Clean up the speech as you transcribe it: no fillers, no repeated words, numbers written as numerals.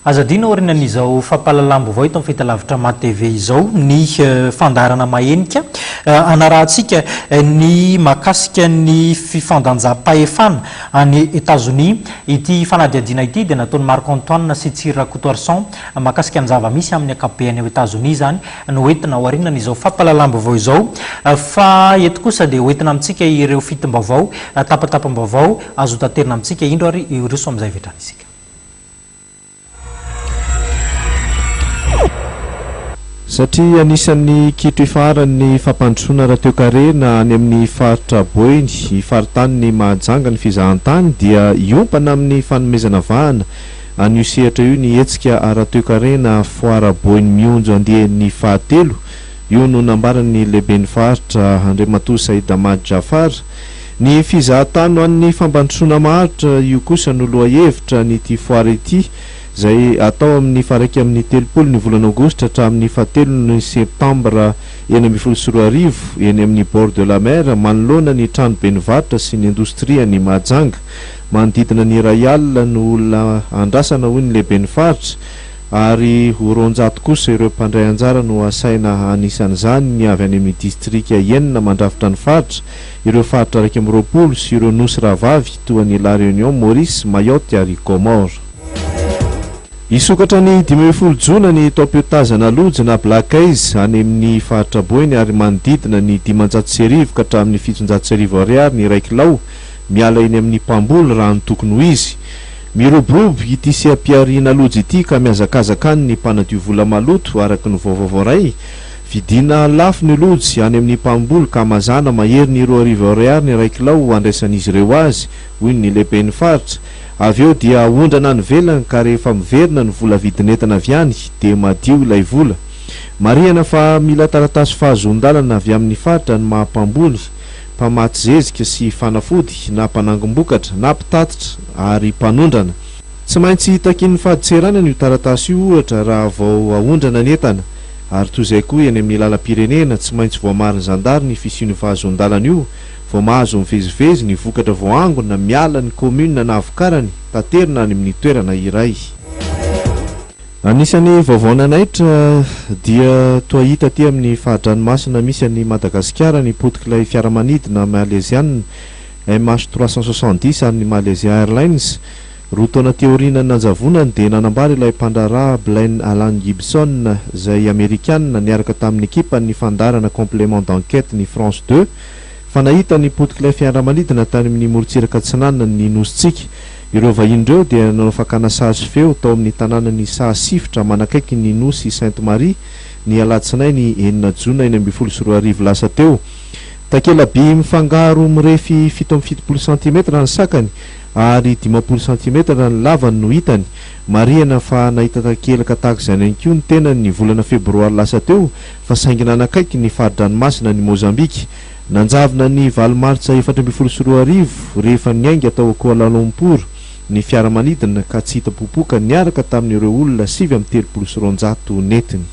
Aza adino aorianan'izao fampahalalam-baovao eto amin'ny fahitalavitra MATV izao ny fandaharana mahenika hanarahantsika ny mahakasika ny fifandanjam-pahefana any Etazonia. Ity fanadihadiana ity dia nataon'i Marc Antoine sy Tsiry Rakotoarison mahakasika ny zava-misy amin'ny ankapobeny ao Etazonia izany no entina aorianan'izao fampahalalam-baovao izao fa eto kosa dia hoentina amintsika ireo fitim-baovao, tapatapam-baovao azo taterina amintsika. Indro ary hiroso amin'izay avy hatrany isika. Satria anisan'ny kitro ifaharan'ny fampandrosoana ara-toekarena any amin'ny faritra Boeny, faritanin'i Mahajanga ny fizahantany dia hiompana amin'ny fanomezana vahana an'io sehatra io ny hetsika ara-toekarena Foara Boeny Mionjo andiany fahatelo. Io no nambaran'ny lehiben'ny faritra Andriamatoa Said Ahmad Jaffar. Ny fizahantany ho an'ny fampandrosoana maharitra io kosa no lohahevitra an'ity foara ity izay hatao amin'ny faha 31 ny volana aogositra hatramin'ny fahatelon'ny septambra 2016 eny amin'ny bord de la mer manoloana ny tranoben'ny varotra sy ny indostrian'i Mahajanga. Manodidina ny 1000 no olona andrasana hoy ny lehiben'ny faritra ary ho 200 kosa ireo mpandray anjara no asaina anisan'izany ny avy any amin'ny distrika enina mandrafitra ny faritra ireo faritra 21 sy ireo nosy rahavavy toa an'i La Réunion, Maurice, Mayotte ary Comores. Hisokatra ny 15 jona ny taom-piotazana lojy na Black Eyes any amin'ny faritra Boeny ary manodidina ny 1500 ka hatramin'ny 1700 ariary ny iray kilao miala eny amin'ny mpamboly raha ny tokony ho izy. Miroborobo ity seha-pihariana lojy ity ka mihazakazaka any ny mpanadio vola maloto araka ny vaovao voaray. Vidiana lafo ny lojy any amin'ny mpamboly ka mazàna mahery ny 2000 ariary ny iray kilao ho andraisan'izy ireo azy, hoy ny lehiben'ny faritra. Avy eo dia aondrana any ivelany ka rehefa miverina ny vola vidin'entana avy any dia madio ilay vola. Marihana fa mila taratasy fahazoan-dalana avy amin'ny faritra ny maha mpamboly, mpamatsy zezika sy fanafody na mpanangom-bokatra na mpitatitra ary mpanondrana. Tsy maintsy takian'ny fadintseranana io taratasy io ohatra raha vao aondrana ny entana. Ary toy izay koa eny amin'ny lalam-pirenena, tsy maintsy voamarin'ny zandary ny fisian'io fahazoan-dalana io vao mahazo mivezivezy ny vokatra voaangona miala ny kaominina nahavokarany, taterina any amin'ny toerana iray. Anisan'ny vaovao nanaitra dia toa hita aty amin'ny fari-dranomasina misy an'i Madagasikara ny potik'ilay fiaramanidina Maleziana MH 370 an'ny Malaysia Airlines. Roa taona aty aorianan'ny nanjavonany dia nanambara ilay mpandraharaha Blaine Alan Gibson izay Amerikana niaraka tamin'ny ekipan'ny fandaharana Complément d'enquête ny France deux fa nahita ny potik'ilay fiaramanidina tany amin'ny morontsiraka atsinanan'ny nosintsika. Ireo vahiny ireo dia nanao fakana sary sy feo tao amin'ny tanànan'i Sahasifotra manakaiky ny nosy Sainte Marie ny alatsinainy enina jona 2016 lasa teo. Takela-by mifangaro mirefy 77 santimetatra ny sakany ary 50 santimetatra ny lavany no hitany. Marihana fa nahita takelaka tahaka izany ihany koa ny tenany ny volana febroary lasa teo fa saingy nanakaiky ny fari-dranomasina ny Mozambika. Nanjavona ny valo martsa 2014 rehefa niainga tao Kuala Lumpur ny fiaramanidina ka tsy hita popoka niaraka tamin'ireo olona 239 nentiny.